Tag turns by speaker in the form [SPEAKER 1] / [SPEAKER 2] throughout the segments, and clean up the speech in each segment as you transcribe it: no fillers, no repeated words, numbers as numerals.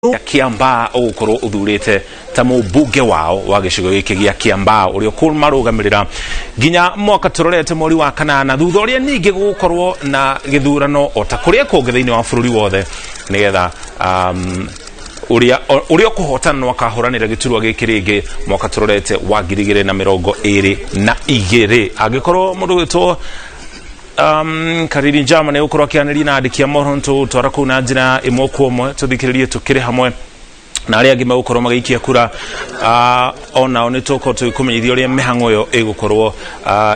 [SPEAKER 1] Kiambaa ũgũkorwo ũthurĩte ta mũmbunge wao wa gĩcigo gĩkĩ gĩa Kiambaa ũrĩa ũkũmarũgamĩrĩra nginya mwaka tũrorete mweri wa kanana, thutha ũrĩa ningĩ gũgũkorwo na gĩthurano o ta kũrĩa kũngĩ thĩinĩ wa bũrũri wothe, nĩgetha ũrĩa ũkũhotana no akahũranĩra gĩturwa gĩkĩ rĩngĩ mwaka tũrorete wa 2022. Angĩkorwo mũndũ gwĩtwo Kariri Njama nĩ gũkorwo akĩanĩria na andĩki a mohoro, tũgũtwara kũu na njĩra ĩmwe kwa ĩmwe, tũthikĩrĩrie tũkĩrĩ hamwe na arĩa angĩ megũkorwo magĩikia kura. Onao nĩ tũgũkorwo tũgĩkũmenyithia ũrĩa mĩhang'o ĩyo ĩgũkorwo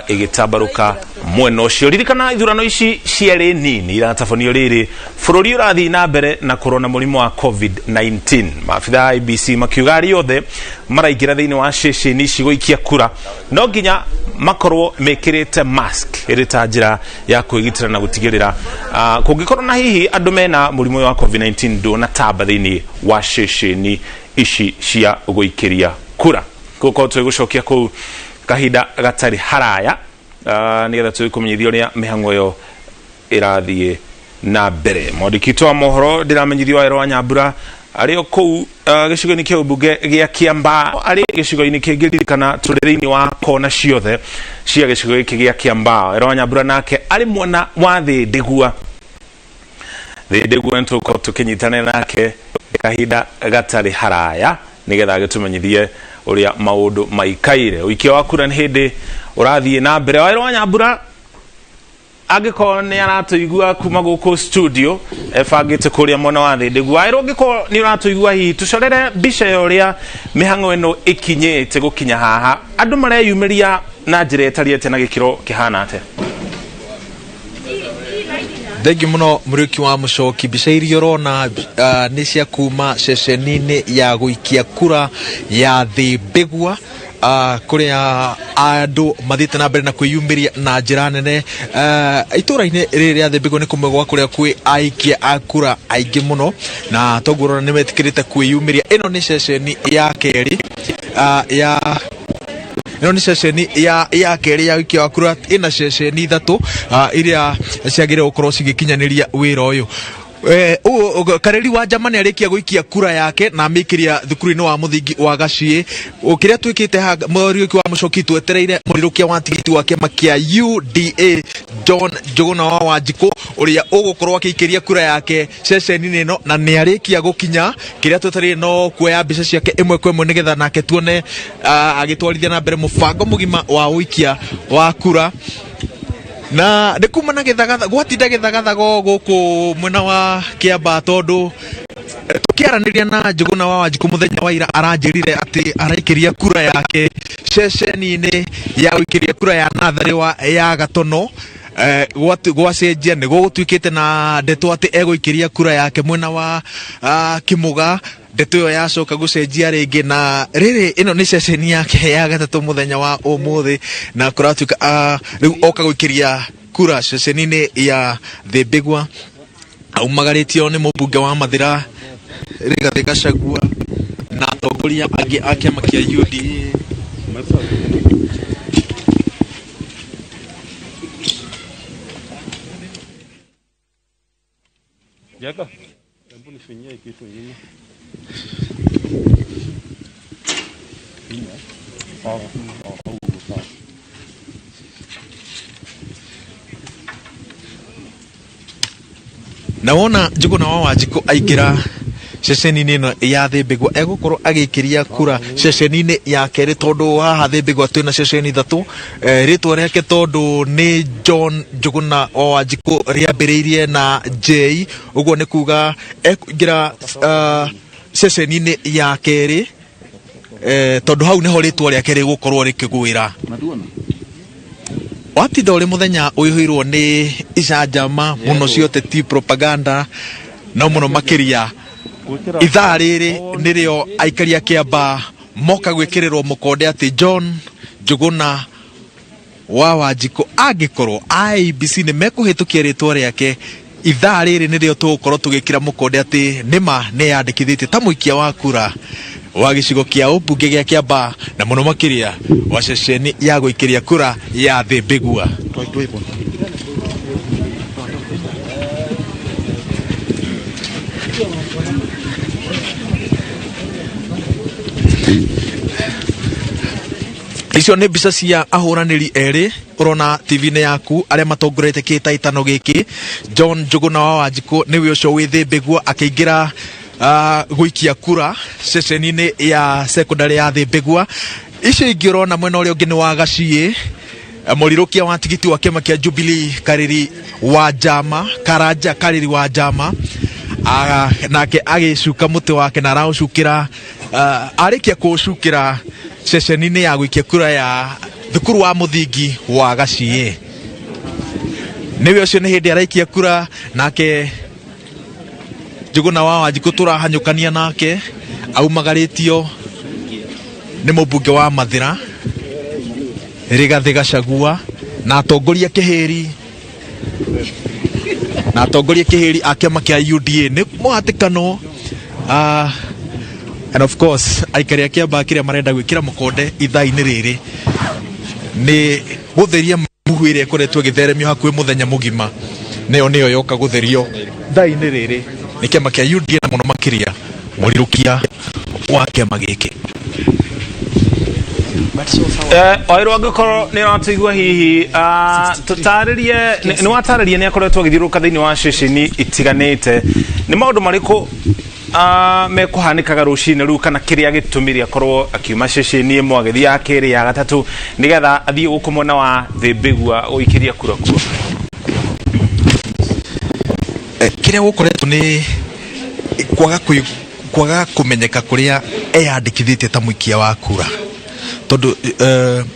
[SPEAKER 1] ĩgĩtambarũka mwena ũcio. Ririkana ithurano ici cierĩ nini iratabanio rĩrĩ bũrũri ũrathiĩ na mbere na kũrona mũrimũ wa COVID-19. Maabitha a IEBC makiuga arĩa othe maraingĩra thĩinĩ wa ceceni ici gũikia kura no nginya makorwo mekĩrĩte mask ĩrĩ ta njĩra ya kwĩgitĩra na gũtigĩrĩra kũngĩkorwo na hihi andũ mena mũrimũ ũyũ wa COVID-19 ndũnatamba thĩinĩ wa ceceni ici cia gũikĩria kura. Gũkorwo tũgĩgũcokia kũu kahinda gatarĩ haraya, nĩgetha tũgĩkũmenyithia ũrĩa mĩhang'o ĩyo ĩrathiĩ na mbere. Mwandĩki witũ wa mohoro ndĩramenyithio Waero wa Nyambura arĩ o kũu gĩcigo-inĩ kĩa ũmbunge gĩa Kiambaa, arĩ gĩcigo-inĩ kĩngĩ. Ririkana tũrĩ thĩinĩ wa kona ciothe cia gĩcigo gĩkĩ gĩa Kiambaa. Waero wa Nyambura nake arĩ mwena wa Thĩndĩgua. Thĩndĩgua nĩtũgũkorwo tũkĩnyitanĩra nake kahinda gatarĩ haraya nĩgetha agĩtũmenyithie ũrĩa maũndũ maikaire. Ũikia wa kura nĩ hĩndĩ ũrathiĩ na mbere. Waero wa Nyambura angĩkorwo nĩ aratũigua kuma gũkũ studio ebangĩte kũrĩa mwena wa Thĩndĩgu, Waĩrwo, angĩkorwo nĩ ũratũigua, hihi tũcorere mbica ya ũrĩa mĩhang'o ĩno ĩkinyĩte gũkinya haha, andũ mareyumĩria na njĩra ĩtariĩ atĩa na gĩkĩro kĩhana atĩa?
[SPEAKER 2] Thengiũ mũno, Mũriũki wa Mũcoki. Mbica iria ũrona nĩ cia kuma ceceni-inĩ ya gũikia kura ya Thĩmbĩgua, kũrĩa andũ mathiĩte na mbere na kwĩyumĩria na njĩra nene. Itũũra-inĩ rĩrĩ rĩa Thĩmbĩgua nĩ kũmwe gwa kũrĩa kwĩ aikia a kura aingĩ mũno, na toguo ũrona nĩ metĩkĩrĩte kwĩyumĩria. Ĩno nĩ ceceni ya kerĩ ya ĩno nĩ ceceni ya kerĩ ya ũikia wa kura. Ĩna ceceni ithatũ iria ciagĩrĩire gũkorwo cigĩkinyanĩria wĩra ũyũ. Kareri wa Njama nĩ arĩkia gũikia kura yake na amĩikĩria thukuru-inĩ wa mũthingi wa Gaciĩ. Kĩrĩa twĩkĩte haha, Mũriũki wa Mũcoki, twetereire mũrirũkia wa tigiti wa kĩama kĩa UDA John Njũgũna wa Wanjikũ ũrĩa ũgũkorwo akĩikĩria kura yake ceceni-inĩ ĩno, na nĩ arĩkia gũkinya. Kĩrĩa twetereire no kuoya mbica ciake ĩmwe kwa ĩmwe nĩgetha nake tuone agĩtwarithia na mbere mũbango mũgima wa ũikia wa kura. Na nĩ kuma na gĩthagatha, gwatinda gĩthagathago gũkũ mwena wa Kĩambaa, tondũ tũkĩaranĩria na Njũgũna wa Wanjikũ mũthenya wa ira aranjĩrire atĩ araikĩria kura yake ceceni-inĩ ya gũikĩria kura ya natharĩ wa ya Gatono. Gwacenjia nĩ gũgũtuĩkĩte na ndeto atĩ egũikĩria kura yake mwena wa Kĩmũga. Ndeto ĩyo yacoka gũcenjia rĩngĩ, na rĩrĩ ĩno nĩ ceceni yake ya gatatũ mũthenya wa ũmũthĩ, na kũratuĩka rĩu oka gũikĩria kura ceceni-inĩ ya Thĩmbĩgua, aumagarĩtio nĩ mũmbunge wa Mathĩra Rigathĩ Gachagua na atongoria angĩ a kĩama kĩa UDA.
[SPEAKER 3] Jaka, hebu nifinyie kitu ingine. Sawa, sawa.
[SPEAKER 2] Na wona Njũgũna wa Wanjikũ aingĩra ceceni-inĩ ĩno ya Thĩmbĩgua, egũkorwo agĩikĩria kura ceceni-inĩ ya kerĩ, tondũ haha Thĩmbĩgua twĩna ceceni ithatũ. Rĩtwa rĩake tondũ nĩ John Njũgũna wa Wanjikũ rĩambĩrĩirie na J, ũguo nĩ kuga ekũingĩra ceceni-inĩ ya kerĩ, tondũ hau nĩho rĩtwa rĩake rĩgũkorwo rĩkĩgwĩra. Watinda ũrĩ mũthenya ũihũirwo nĩ icanjama mũno cia ũteti, propaganda, no mũno makĩria ithaa rĩrĩ nĩrĩo aikari a Kĩambaa moka gwĩkĩrĩrwo mũkonde atĩ John Njũgũna wa Wanjikũ, angĩkorwo IEBC nĩ mekũhĩtũkia rĩtwa rĩake, ithaa rĩrĩ nĩrĩo tũgũkorwo tũgĩkĩra mũkonde atĩ nĩma nĩyandĩkithĩtie ta mũikia wa kura wa gĩcigo kĩa ũmbunge gĩa Kĩambaa, na mũno makĩria wa ceceni ya gũikĩria kura ya Thĩmbĩgua. Icio nĩ mbica cia ahũranĩri erĩ ũrona TV-inĩ yaku arĩa matongoretie kĩhĩtahĩtano gĩkĩ. John Njũgũna wa Wanjikũ nĩwe ũcio wĩ Thĩmbĩgua akĩingĩra gũikia kura ceceni-inĩ ya secondary ya Thĩmbĩgua. Icio ingĩ ũrona mwena ũrĩa ũngĩ nĩ wa Gaciĩ, mũrirũkia wa tigiti wa kĩama kĩa Jubilee Karĩri wa Njama, Karanja Karĩri wa Njama, nake agĩcuka mũtĩ wake na araũcukĩra arĩkia kũũcukĩra ceceni-inĩ ya gũikia kura ya thukuru wa mũthingi wa Gaciĩ. Nĩwe ũcio nĩ hĩndĩ araikia kura, nake Njũgũna wa Wanjikũ tũrahanyũkania nake aumagarĩtio nĩ mũmbunge wa Mathĩra Rigathĩ Gachagua na atongoria kĩhĩri na atongoria kĩhĩri a kĩama kĩa UDA nĩ mũhatĩkano. And of course aikari a Kĩambaa kĩrĩa marenda gwĩkĩra mũkonde ithaa-inĩ rĩrĩ nĩ gũtheria mũhu ĩrĩa ĩkoretwo ĩgĩtheremio hakuhĩ mũthenya mũgima, nĩyo nĩyo yoka gũtherio thaa-inĩ rĩrĩ nĩ kĩama kĩa UDA na mũno makĩria mũrirũkia wa kĩama gĩkĩ.
[SPEAKER 1] Oirwo angĩkorwo nĩ ũratũigua hihi tũtarĩrie, nĩ watarĩria nĩ akoretwo agĩthiũrũrũka thĩinĩ wa ceceni itiganĩte, nĩ maũndũ marĩkũ mekũhanĩkaga rũcinĩ rũu kana kĩrĩa gĩtũmire akorwo akiuma ceceni ĩmwe agĩthiĩ ya kerĩ ya gatatũ nĩgetha athiĩ gũkũ mwena wa Thĩmbĩgua gũikĩria kura kuo?
[SPEAKER 2] Kĩrĩa gũkoretwo nĩ kwaga kwaga kũmenyeka kũrĩa eyandĩkithĩtie ta mũikia wa kura, tondũ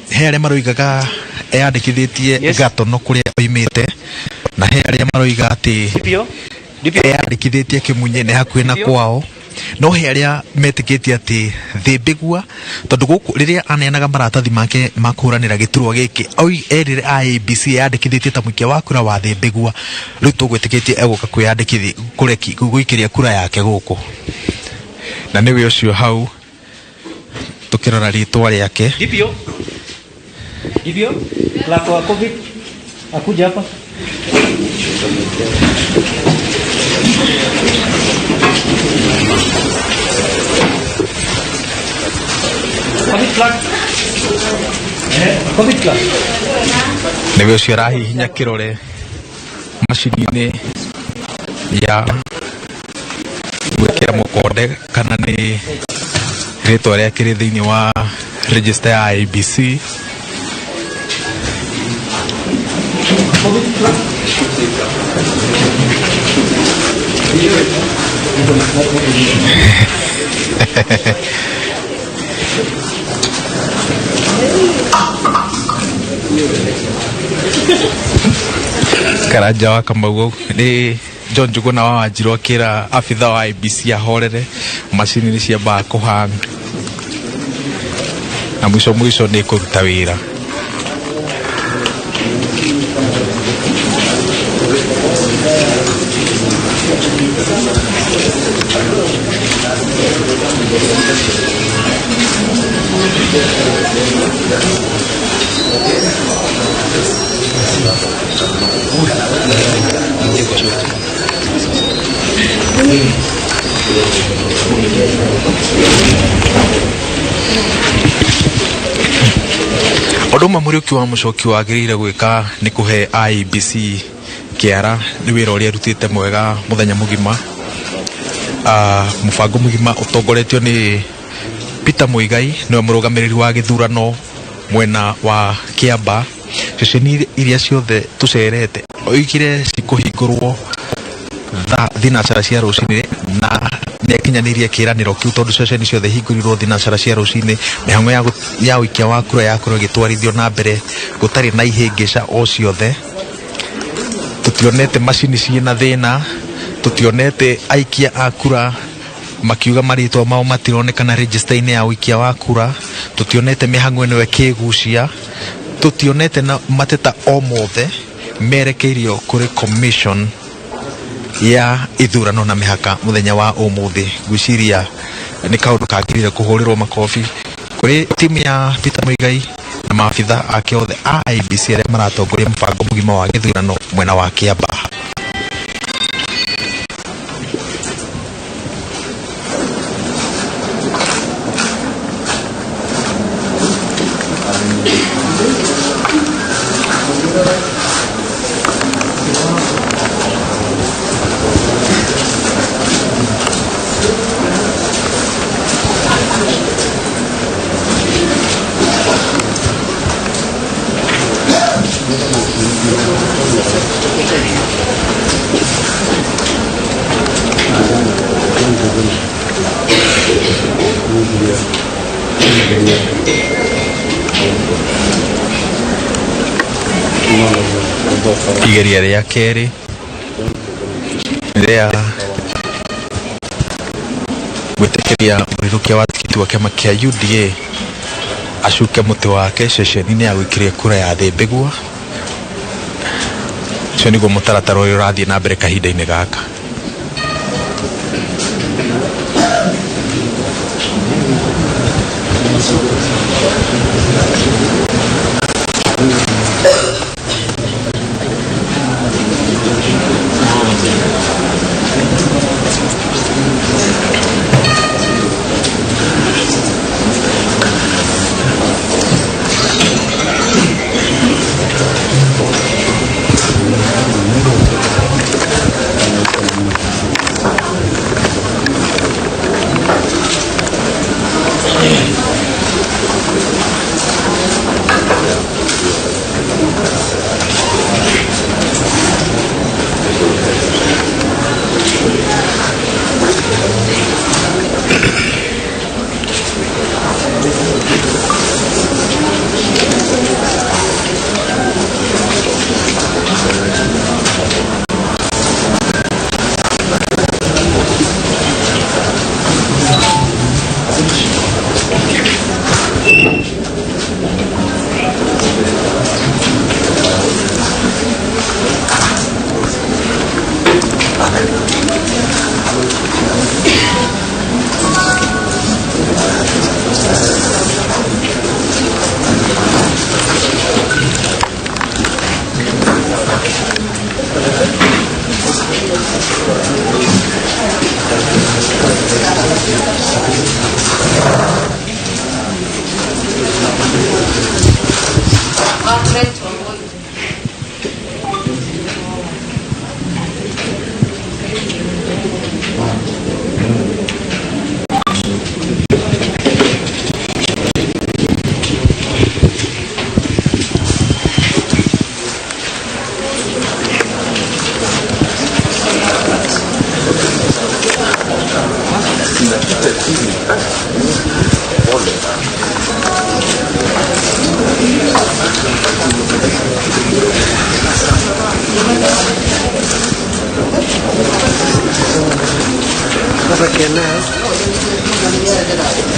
[SPEAKER 2] he arĩa maroigaga eyandĩkithĩtie Gatono kũrĩa oimĩte, na he arĩa maroiga atĩ eyandĩkithĩtie Kĩmunye nĩ hakuhĩ na kwao, no he arĩa metĩkĩtie atĩ Thĩmbĩgua, tondũ gũkũ rĩrĩa aneanaga maratathi make ma kũhũranĩra gĩturwa gĩkĩ erire IEBC eyandĩkithĩtie ta mũikia wa kura wa Thĩmbĩgua. Rĩu tũgwĩtĩkĩtie egũka kwĩyandĩkithi kũreki gũikĩria kura yake gũkũ, na nĩwe ũcio hau tũkĩrora rĩtwa rĩake.
[SPEAKER 4] DPO. DPO. Clerk wa COVID. Akuja hapa. COVID clerk. COVID clerk.
[SPEAKER 2] Nĩwe ũcio arahihinya kĩrore macini-inĩ ya gwĩkĩra mũkonde kana nĩ rĩtwa rĩake rĩ thĩinĩ wa register ya IEBC. Karanja wa Kamau nĩ John Njuguna wa Wanjiru akĩra abitha wa IEBC ahorere, macini nĩ ciambaga kũhang na mũico mũico nĩ kũruta wĩra. Ũndũ ũmwe Mũriũki wa Mũcoki wagĩrĩire gwĩka nĩ kũhe IEBC kĩara nĩ wĩra ũrĩa ĩrutĩte mwega mũthenya mũgima. Mũbango mũgima ũtongoretio nĩ Peter Muigai, nĩwe mũrũgamĩrĩri wa gĩthurano mwena wa Kĩamba. Ceceni iria ciothe tũcerete oigire cikũhingũrwo thaa thinacara cia rũcinĩ, na nĩ akinyanĩirie kĩĩranĩro kĩu tondũ ceceni ciothe hingũrirwo thinacara cia rũcinĩ. Mĩhang'o ya ũikia wa kura yakorwo ĩgĩtwarithio na mbere gũtarĩ na ihĩngĩca o ciothe. Tũtionete macini ciĩna thĩna, tũtionete aikia a kura makiuga marĩtwa mao matironekana register-inĩ ya ũikia wa kura, tũtionete mĩhang'o ĩno ĩkĩgucia, tũtionete na mateta o mothe merekeirio kũrĩ commission ya ithurano na mĩhaka mũthenya wa ũmũthĩ. Ngwĩciria nĩ kaũndũ kagĩrĩire kũhũrĩrwo makobi kũrĩ timu ya Peter Muigai na maabitha ake othe a IEBC arĩa maratongoria mũbango mũgima wa gĩthurano mwena wa Kĩambaa. Igeria rĩa kerĩ rĩa gwĩtĩkĩria mũrirũkia wa tigiti wa kĩama kĩa UDA acuke mũtĩ wake ceceni-inĩ ya gũikĩria kura ya Thĩmbĩgua. Ũcio nĩguo mũtaratara ũrĩa ũrathiĩ na mbere kahinda-inĩ gaka.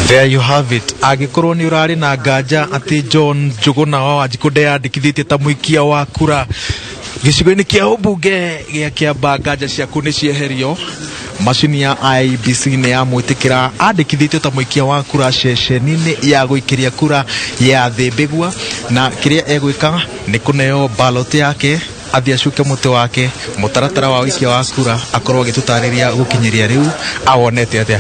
[SPEAKER 2] There you have it. Angĩkorwo nĩ ũrarĩ na nganja atĩ John Njũgũna wa Wanjikũ ndeyandĩkithĩtie ta mũikia wa kura gĩcigo-inĩ kĩa ũmbunge gĩa Kĩamba, nganja ciaku nĩ cieherio. Macini ya IEBC nĩ yamwĩtĩkĩra andĩkithĩtio ta mũikia wa kura ceceni-inĩ ya gũikĩria kura ya Thĩmbĩgua, na kĩrĩa egwĩka nĩ kũneo ballot yake athiĩ acuke mũtĩ wake. Mũtaratara wa ũikia wa kura akorwo agĩtũtarĩria gũkinyĩria rĩu awonete atĩa.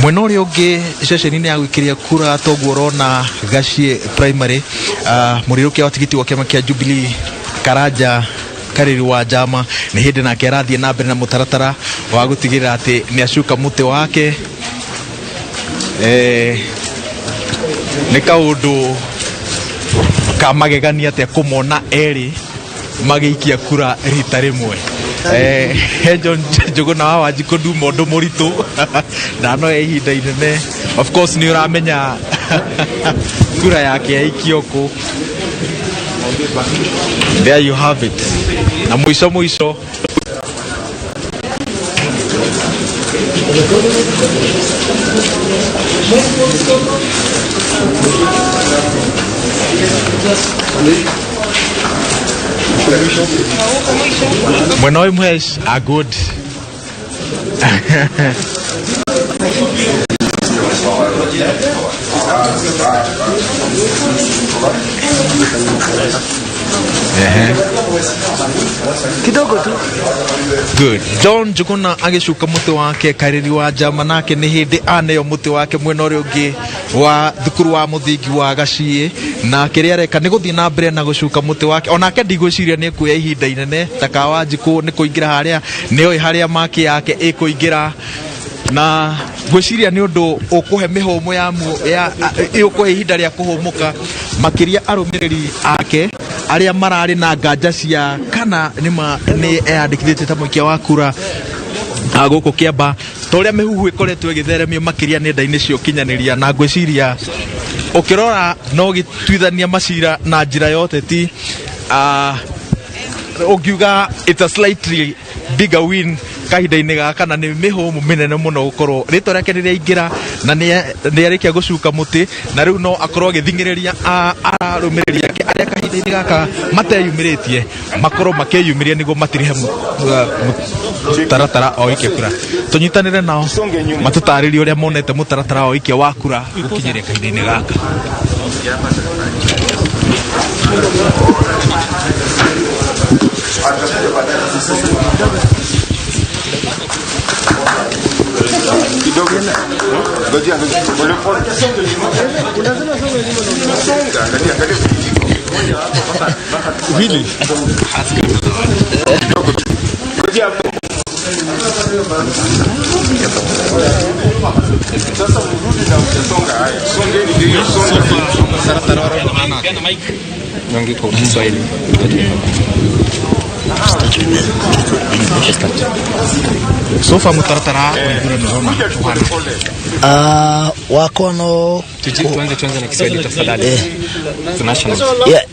[SPEAKER 2] Mwena ũrĩa ũngĩ ceceni-inĩ ya gũikĩria kura toguo ũrona Gaciĩ Primary, mũrirũkia wa tigiti wa kĩama kĩa Jubilee Karanja Karĩri wa Njama nĩ hĩndĩ nake arathiĩ na mbere na mũtaratara wa gũtigĩrĩra atĩ nĩ acuka mũtĩ wake. Nĩ kaũndũ ka magegania atĩa kũmona erĩ magĩikia kura rita rĩmwe. He John Njũgũna wa Wanjikũ nduma ũndũ mũritũ na no ihinda inene. Of course nĩ ũramenya kura yake yaikio kũ. There you have it. Na mũico mũico mwena ũyũ Mhesh are good. Ehe.
[SPEAKER 5] Kidogo tu.
[SPEAKER 2] Good. John Njuguna agĩcuka mũtĩ wake, Karĩri wa Njama nake nĩ hĩndĩ aneo mũtĩ wake mwena ũrĩa ũngĩ wa thukuru wa mũthingi wa Gaciĩ, na kĩrĩa areka nĩ gũthiĩ na mbere na gũcuka mũtĩ wake. Onake ndigwĩciria nĩ ekuoya ihinda inene ta ka Wanjikũ nĩ kũingĩra harĩa nĩoĩ harĩa maki yake ĩkũingĩra, na ngwĩciria nĩ ũndũ ũkũhe mĩhũmũ ya, ya ũkũhe ihinda rĩa kũhũmũka makĩria arũmĩrĩri ake arĩa mararĩ na nganja cia kana nĩ eyandĩkithĩtie ta mũikia wa kura. Gũkũ Kĩamba ta ũrĩa mĩhuhu ĩkoretwo ĩgĩtheremio makĩria nenda-inĩ cia ũkinyanĩria, na ngwĩciria ũkĩrora no gĩtuithania macira na njĩra ya ũteti, ũngiuga it's a slightly bigger win kahinda-inĩ gaka, na nĩ mĩhũmũ mĩnene mũno gũkorwo rĩtwa rĩake nĩ rĩaingĩra na nĩ arĩkia gũcuka mũtĩ, na rĩu no akorwo agĩthing'ĩrĩria arũmĩrĩri ake arĩa kahinda-inĩ gaka mateyumĩrĩtie makorwo makĩyumĩria nĩguo matirihe mũtaratara o ikia kura. Tũnyitanĩre nao matũtarĩrie ũrĩa monete mũtaratara wa ũikia wa kura gũkinyĩria kahinda-inĩ gaka.
[SPEAKER 6] Kidogo. Ngoja pole pole. Songa, angalia angalia kijiko. Hili. Kidogo tu. Ngoja hapo. Sasa mrudi na utasonga haya. Songeni ndio songa.
[SPEAKER 7] Niongee kwa Kiswahili.
[SPEAKER 2] So far mũtaratara wa ithurano ũrona
[SPEAKER 6] Kuja tu pole pole.
[SPEAKER 5] Wako no
[SPEAKER 7] Tuanze na Kiswahili tafadhali. National.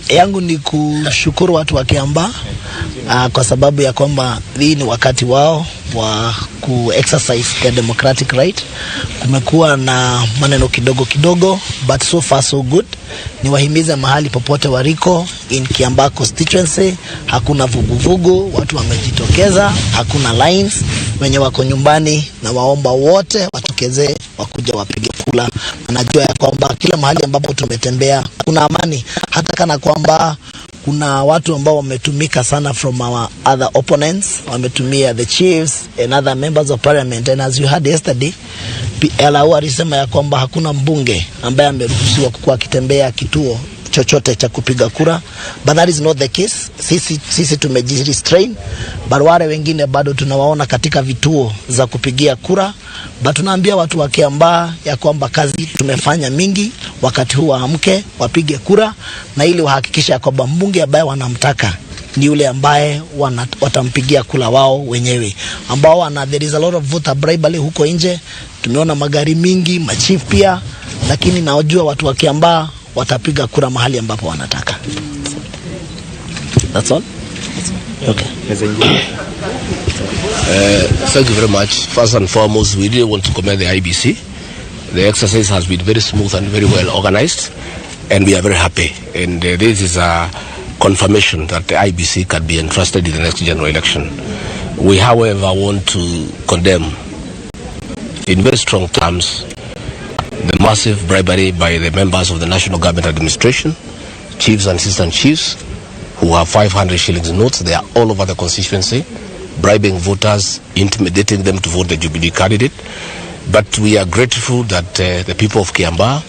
[SPEAKER 5] Yangu ni kushukuru watu wa Kiambaa kwa sababu ya kwamba hii ni wakati wao wa ku exercise their democratic right. Kumekuwa na maneno kidogo kidogo, but so far so good. Niwahimize mahali popote waliko in Kiambaa constituency, hakuna vuguvugu, watu wamejitokeza, hakuna lines. Wenye wako nyumbani na waomba wote watokezee wakuja wapige kula. Najua ya kwamba kila mahali ambapo tumetembea kuna amani, hata kana kwamba kuna watu ambao wametumika sana from our other opponents, wametumia the chiefs and other members of parliament, and as you heard yesterday, PLU alisema ya kwamba hakuna mbunge ambaye ameruhusiwa kukuwa akitembea kituo chochote cha kupiga kura, but that is not the case. Sisi tumejirestrain, but wale wengine bado tunawaona katika vituo za kupigia kura, but tunaambia watu wa Kiambaa ya kwamba kazi tumefanya mingi, wakati huu waamke wapige kura, na ili wahakikishe ya kwamba mbunge ambaye wanamtaka ni yule ambaye watampigia kula wao wenyewe, ambao wana, there is a lot of voter bribery huko nje. Tumeona magari mingi, machief pia, lakini najua watu wa Kiambaa watapiga kura mahali ambapo wanataka. That's all. Okay.
[SPEAKER 8] Thank you very much. First and foremost, we really want to commend the IEBC. The exercise has been very smooth and very well organized, and we are very happy. And this is a confirmation that the IEBC can be entrusted in the next general election. We, however, want to condemn in very strong terms the massive bribery by the members of the National Government Administration, chiefs and assistant chiefs, who have 500 shillings notes. They are all over the constituency, bribing voters, intimidating them to vote the Jubilee candidate. But we are grateful that the people of Kiambaa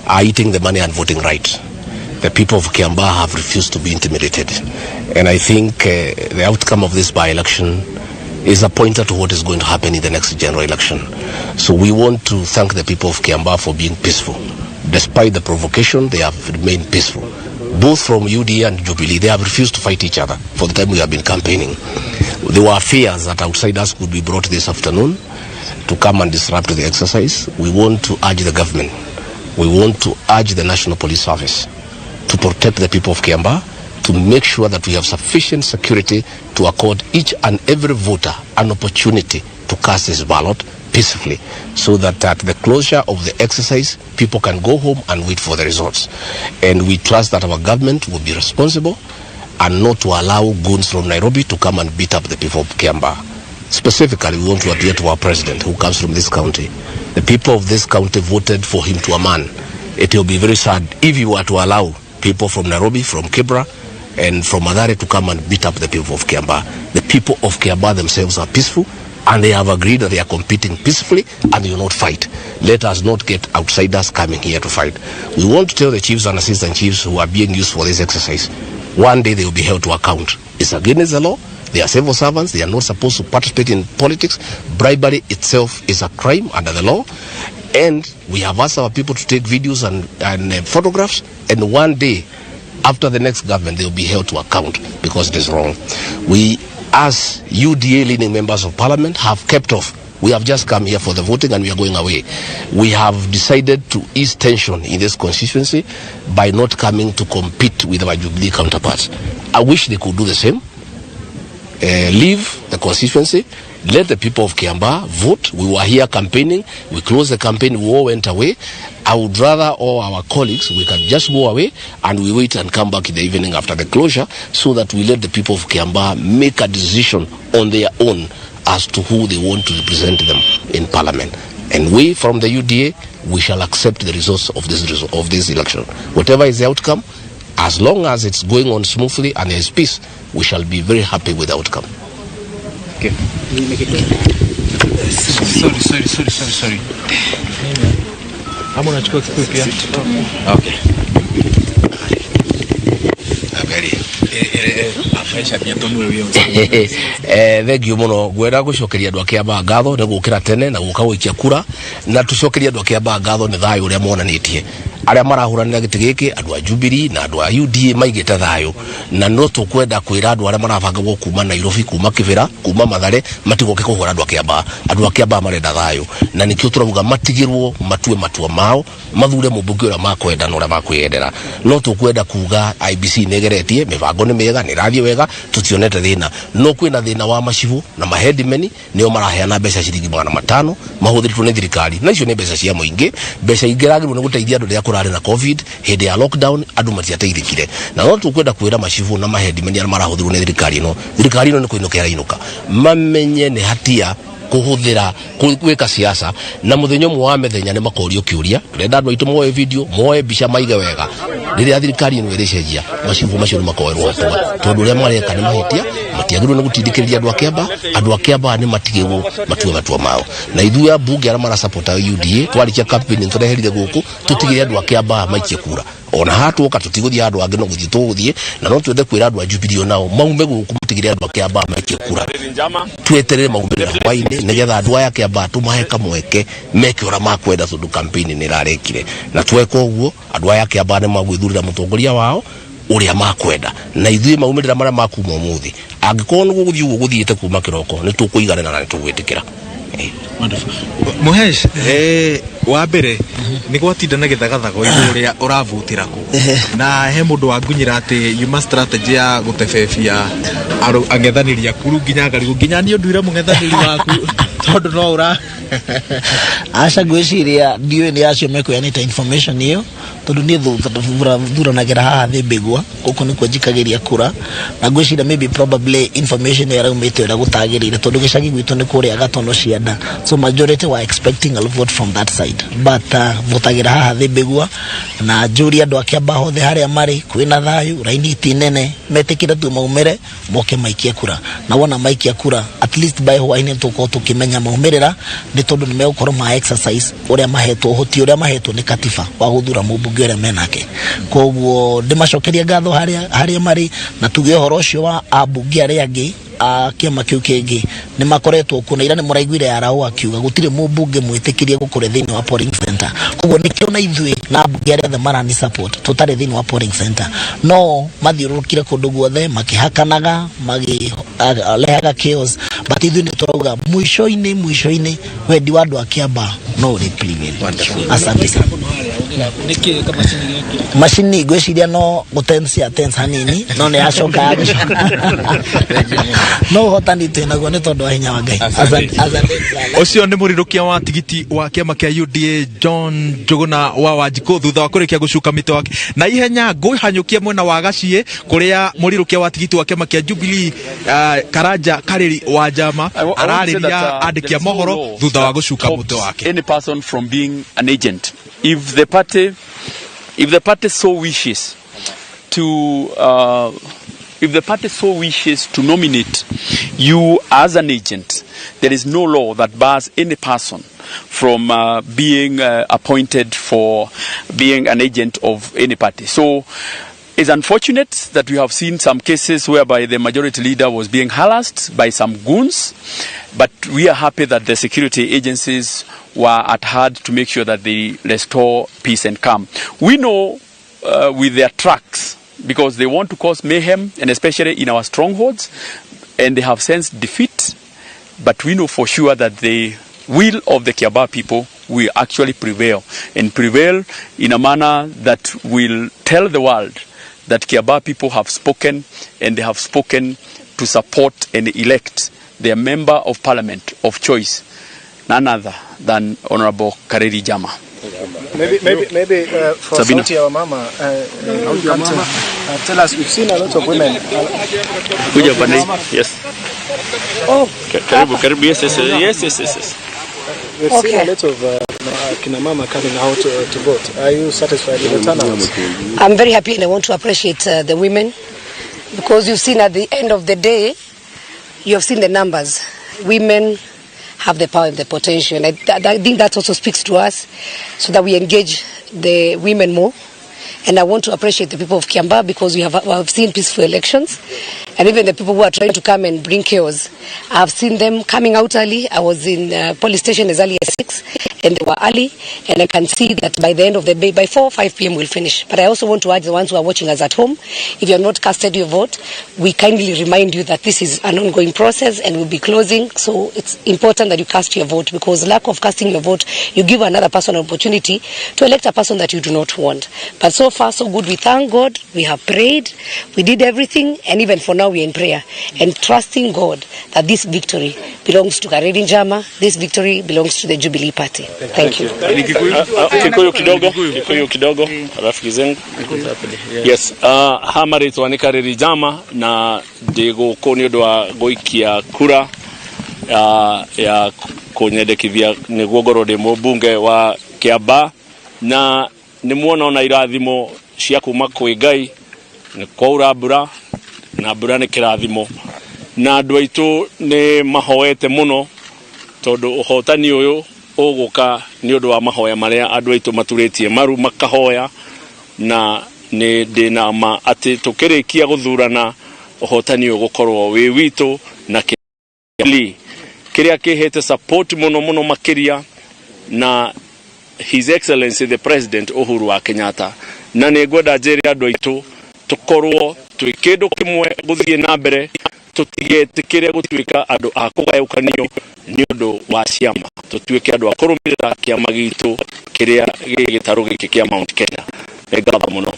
[SPEAKER 8] are eating the money and voting right. The people of Kiambaa have refused to be intimidated. And I think the outcome of this by-election is a pointer to what is going to happen in the next general election. So we want to thank the people of Kiambaa for being peaceful. Despite the provocation, they have remained peaceful. Both from UDA and Jubilee, they have refused to fight each other for the time we have been campaigning. There were fears that outsiders could be brought this afternoon to come and disrupt the exercise. We want to urge the government, we want to urge the National Police Service to protect the people of Kiambaa, to make sure that we have sufficient security to accord each and every voter an opportunity to cast his ballot peacefully, so that at the closure of the exercise, people can go home and wait for the results. And we trust that our government will be responsible and not to allow goons from Nairobi to come and beat up the people of Kiambaa. Specifically, we want to appeal to our president, who comes from this county. The people of this county voted for him to a man. It will be very sad if you were to allow people from Nairobi, from Kibra, and from Mathare to come and beat up the people of Kiambaa. The people of Kiambaa themselves are peaceful, and they have agreed that they are competing peacefully and they will not fight. Let us not get outsiders coming here to fight. We want to tell the chiefs and assistant chiefs who are being used for this exercise, one day they will be held to account. It's against the law. They are civil servants. They are not supposed to participate in politics. Bribery itself is a crime under the law. And we have asked our people to take videos and photographs. And one day, after the next government, they will be held to account because it is wrong. We As UDA leading members of parliament have kept off. We have just come here for the voting and we are going away. We have decided to ease tension in this constituency by not coming to compete with our Jubilee counterparts. I wish they could do the same. Leave the constituency, let the people of Kiambaa vote. We were here campaigning. We closed the campaign. We all went away. I would rather all our colleagues, we can just go away and we wait and come back in the evening after the closure so that we let the people of Kiambaa make a decision on their own as to who they want to represent them in parliament. And we from the UDA, we shall accept the results of this election. Whatever is the outcome, as long as it's going on smoothly and there is peace, we shall be very happy with the outcome.
[SPEAKER 7] Sorry, sorry, sorry, sorry, sorry.
[SPEAKER 2] Ama unachukua Kikuyu pia? Okay.
[SPEAKER 8] Habari.
[SPEAKER 7] Maisha
[SPEAKER 8] Thengiũ mũno. Ngwenda gũcokeria andũ a Kĩambaa ngatho nĩ gũkĩra tene na gũka gũikia kura, na tũcokerie andũ a Kĩambaa ngatho nĩ thayũ ũrĩa monanĩtie. Arĩa marahũranĩra gĩtĩ gĩkĩ, andũ a Jubilee na andũ a UDA, maigĩte thayũ, na no tũkwenda kwĩra andũ arĩa marabangagwo kuma Nairobi, kuma Kibera, kuma Mathare, matigoke kũhũra andũ a Kĩambaa. Andũ a Kĩambaa marenda thayũ, na nĩkĩo tũrauga matigĩrwo matue matua mao, mathure mũmbunge ũrĩa makwenda na ũrĩa makwĩyendera. No tũkwenda kuga IEBC nĩ ĩgeretie, mĩbango nĩ mĩega, nĩ ĩrathiĩ wega, tũtionete thĩna. No kwĩna thĩna wa macibũ na maheadmen, nĩo maraheana mbeca ciringi 500 mahũthĩrĩtwo nĩ thirikari, na icio nĩ mbeca cia mũingĩ, mbeca ingĩ iragĩrĩirwo nĩ gũteithia andũ rĩrĩa kũrarĩ na COVID. Hĩndĩ ya lockdown andũ matiateithĩkire. Na no tũkwenda kwĩra macibũ na maheadmen arĩa marahũthĩrwo nĩ thirikari ĩno, thirikari ĩno nĩ kũinũka ĩrainũka, mamenye nĩ hatia kũhũthĩra gwĩka siasa, na mũthenya ũmwe wa mĩthenya nĩ makorio kĩũria. Tũrenda andũ aitũ moe video, moe mbica, maige wega. Rĩrĩa thirikari ĩno ĩrĩcenjia, macibũ macio nĩ makoerwo hatua, tondũ ũrĩa mareka nĩ mahĩtia. Matiagĩrĩirwo nĩ gũtindĩkĩrĩria andũ a Kĩamba. Andũ a Kĩamba nĩ matigĩrwo matue matua mao, na ithuĩ ambunge arĩa marasapota UDA twarĩkia campaign nĩ tũreherire gũkũ tũtigĩre andũ a Kĩamba maikie kura. Ona haha tuoka tũtigũthiĩ handũ hangĩ, no gũthiĩ tũgũthiĩ. Na no twende kwĩra andũ a Jubilee onao maume gũkũ, matigĩre andũ a Kĩamba maikie kura, tweterere maumĩrĩra hwainĩ, nĩgetha andũ aya Kĩamba tũmahe kamweke meke ũrĩa makwenda, tondũ campaign nĩ ĩrarĩkire. Na tweka ũguo, andũ aya Kĩamba nĩ magwĩthurĩra mũtongoria wao ũrĩa makwenda. Na ithuĩ maumĩrĩra marĩa makuma ũmũthĩ, angĩkorwo nĩ gũgũthiĩ ũguo gũthiĩte kuma kĩroko, nĩ tũkũiganĩra na nĩ tũgwĩtĩkĩra.
[SPEAKER 2] Muhesh, wa mbere nĩ gwatinda na gĩthagathago igũrũ rĩa ũravutĩra kũ, na he mũndũ wangunyĩra atĩ yuma strategy ya gũtebebia ang'ethanĩri aku, rĩu nginya ngarigwo nginya niĩ nduire mũng'ethanĩri waku tondũ no ũra
[SPEAKER 5] Aca, ngwĩciria ndiũĩ nĩ acio mekuyanĩte information ĩyo, tondũ niĩ thuranagĩra haha Thĩmbĩgua, gũkũ nĩkuo njikagĩria kura, na ngwĩciria maybe probably information ĩyo ĩraumĩte ũrĩa gũtagĩrĩire, tondũ gĩcagi gwitũ nĩ kũrĩa Gatono Cianda, so majority were expecting a vote from that side, but votagĩra haha Thĩmbĩgua, na njũrie andũ a Kĩamba hothe harĩa marĩ, kwĩna thayũ, raini ti nene, metĩkĩre tu maumĩre moke maikie kura. Na wona maikia kura, at least by hwainĩ tũkorwo tũkĩmenya maumĩrĩra, nĩ tondũ nĩ megũkorwo ma exercise ũrĩa mahetwo, ũhoti ũrĩa mahetwo nĩ katiba wa gũthura mũmbunge ũrĩa menake. Koguo ndĩmacokerie ngatho harĩa harĩa marĩ, na tuge ũhoro ũcio wa ambunge arĩa angĩ a kĩama kĩu kĩngĩ nĩ makoretwo kuo, na ira nĩ mũraiguire Arao akiuga gũtirĩ mũmbunge mwĩtĩkĩrie gũkũrĩa thĩinĩ wa polling center. Koguo nĩkĩo na ithuĩ na ambunge arĩa othe marani support tũtarĩ thĩinĩ wa polling center, no mathiũrũrũkire kũndũ guothe makĩhakanaga, makĩrehaga chaos, but ithuĩ nĩ tũrauga mũico-inĩ mũico-inĩ wendi wa andũ a Kĩamba no ũrĩ prevail. Asante sana. Macini ngwĩciria no gũtensia tense hanini, no nĩ yacoka yagĩcoka, no ũhotani twĩ naguo nĩ tondũ wa hinya wa Ngai. Asante, asante sana.
[SPEAKER 2] Ũcio nĩ mũrirũkia wa tigiti wa kĩama kĩa UDA John Njũgũna wa Wanjikũ, thutha wa kũrĩkia gũcuka mĩtĩ wake na ihenya. Ngũhanyũkia mwena wa Gaciĩ kũrĩa mũrirũkia wa tigiti wa kĩama kĩa Jubilee Karanja Karĩri wa Njama ararĩria andĩki a mohoro thutha wa gũcuka mũtĩ wake.
[SPEAKER 9] Any person from being an agent. If the party so wishes to, if the party so wishes to nominate you as an agent, there is no law that bars any person from being appointed for being an agent of any party. So it's unfortunate that we have seen some cases whereby the majority leader was being harassed by some goons, but we are happy that the security agencies were at hand to make sure that they restore peace and calm. We know with their trucks, because they want to cause mayhem, and especially in our strongholds. And they have sensed defeat, but we know for sure that the will of the Kiambaa people will actually prevail, and prevail in a manner that will tell the world that Kiambaa people have spoken, and they have spoken to support and elect their member of parliament of choice, none other than Honorable Kareri Jama.
[SPEAKER 10] Maybe for
[SPEAKER 9] Sabina.
[SPEAKER 10] Sauti ya Wamama, you can tell us, we've seen a lot of women.
[SPEAKER 9] Kuja upande hii. Yes.
[SPEAKER 10] Oh.
[SPEAKER 9] Karibu, karibu. Yes, yes, yes, yes, yes, yes.
[SPEAKER 10] We've seen a lot of kina mama coming out to vote. Are you satisfied with the turnout?
[SPEAKER 11] I'm very happy, and I want to appreciate the women, because you've seen at the end of the day, you have seen the numbers. Women have the power and the potential. And I think that also speaks to us, so that we engage the women more. And I want to appreciate the people of Kiambaa, because we have seen peaceful elections. And even the people who are trying to come and bring chaos, I've seen them coming out early. I was in police station as early as 6, and they were early. And I can see that by the end of the day, by 4 or 5 p.m. we'll finish. But I also want to urge the ones who are watching us at home, if you have not casted your vote, we kindly remind you that this is an ongoing process and we'll be closing. So it's important that you cast your vote, because lack of casting your vote, you give another person an opportunity to elect a person that you do not want. But so far, so good. We thank God. We have prayed. We did everything. And even for now, we are in prayer and trusting God that this victory belongs to Kareri Njama. This victory belongs to the Jubilee Party. Thank you.
[SPEAKER 3] Kikuyu kidogo, Kikuyu kidogo, rafiki zangu. Yes, ha marĩtwa nĩ Kareri Njama na ndĩ gũkũ nĩ ũndũ wa gũikia kura ya kũnyendekithia nĩguo ngorwo ndĩ mũmbunge wa Kiambaa, na nĩ muona ona irathimo cia kuma kwĩ Ngai, nĩ kwaura mbura na mbura nĩ kĩrathimo, na andũ aitũ nĩ mahoete mũno tondũ ũhotani ũyũ ũgũka nĩ ũndũ wa mahoya marĩa andũ aitũ maturĩtie maru makahoya, na nĩ ndĩna ma atĩ tũkĩrĩkia gũthurana ũhotani ũyũ ũgũkorwo wĩ witũ. Na kĩrĩa kĩhete support mũno mũno makĩria na His Excellency the President Uhuru wa Kenyatta, na nĩ ngwenda njĩre andũ aitũ tũkorwo twĩ kĩndũ kĩmwe gũthiĩ na mbere, tũtigetĩkĩre gũtuĩka andũ a kũgayũkanio nĩ ũndũ wa ciama, tũtuĩke andũ a kũrũmĩrĩra kĩama gitũ kĩrĩa gĩ gĩtarũ gĩkĩ kĩa Mount Kenya. Nĩ ngatho mũno.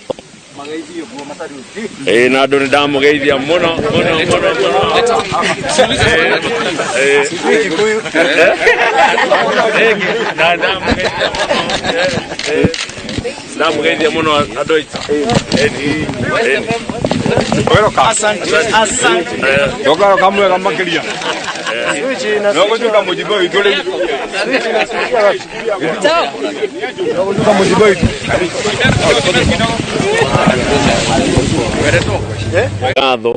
[SPEAKER 3] Ĩĩ, na andũ nĩ ndamũgeithia mũno mũno mũno mũno. Ndamũgeithia mũno andũ aitũ.
[SPEAKER 6] Asante. Tokaro kamwega makiria. No gũtuĩka mũjimbo witũ rĩu. No gũtuĩka mũjimbo witũ.
[SPEAKER 3] Ngatho